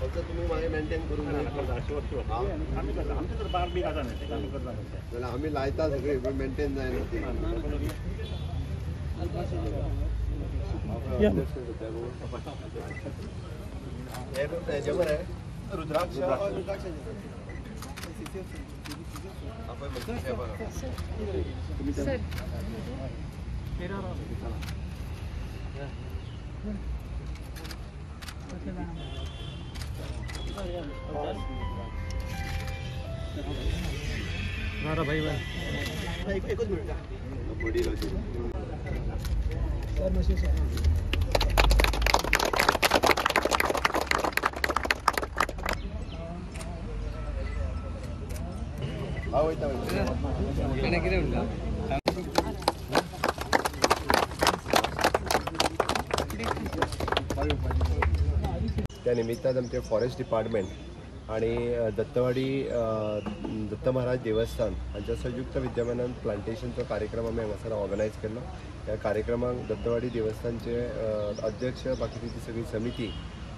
फक्त तुम्ही मागीर मेंटेन करूंक जाल्यार आमी लायता सगळी पण मेंटेन जायना. हेजे मरे रुद्राक्ष भाई एकच मिनिट. त्या निमित्तान आमचे फॉरेस्ट डिपार्टमेंट आणि दत्तवाडी दत्त महाराज देवस्थान हांच्या संयुक्त विद्यमानान प्लांटेशनचो कार्यक्रम आमी हांगासर ऑर्गनायज केल्लो. ह्या कार्यक्रमाक दत्तवाडी देवस्थानचे अध्यक्ष, बाकी ती सगळी समिती,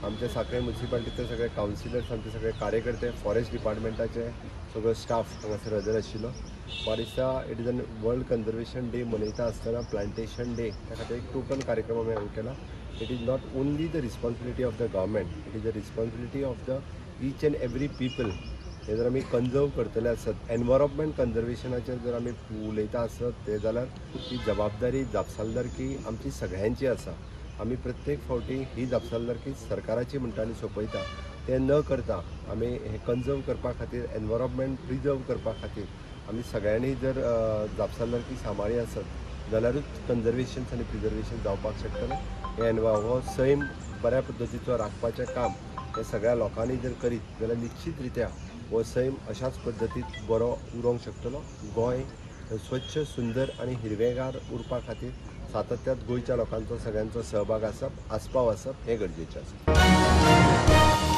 आमच्या साखळे म्युनिसिपालिटीचे सगळे कावन्सिलर्स, आमचे सगळे कार्यकर्ते, फॉरेस्ट डिपार्टमेंटाचे सगळो स्टाफ हांगासर हजर आशिल्लो. म्हाका दिसता it is an world conservation day मनयता आसतना प्लांटेशन डे त्या खातीर एक टोकन कार्यक्रम आमी हांगा केला. It is not only the responsibility of the government, it is the responsibility of the each and every people. हे जर आमी कन्जर्व करतले आसत, एनवायरमेंट कन्जर्वेशनाचेर जर आमी उलयता आसत ते जाल्यार ती जबाबदारी, जापसालदारकी आमची सगळ्यांची आसा. आमी प्रत्येक फावटी ही जापसालदारकी सरकाराची म्हणटा आनी सोंपयता, तें न करता आमी हें कन्जर्व करपा खातीर, एनवायरमेंट प्रिजर्व करपा खातीर आमी सगळ्यांनी जर जापसालदारकी सांबाळ्ळी आसत जाल्यारूच कन्जर्वेशन आनी प्रिजर्वेशन जावपाक शकतलें. हें हो सैम बऱ्या पद्दतीचो राखपाचें काम हें सगळ्या लोकांनी जर करीत जाल्यार निश्चित रित्या हो सैम अशाच पद्दतीत बरो उरोंक शकतलो. गोंय स्वच्छ, सुंदर आनी हिरवेगार उरपा खातीर सातत्यात गोंयच्या लोकांचो सगळ्यांचो सहभाग आसप, आस्पाव आसप हें गरजेचें आसा.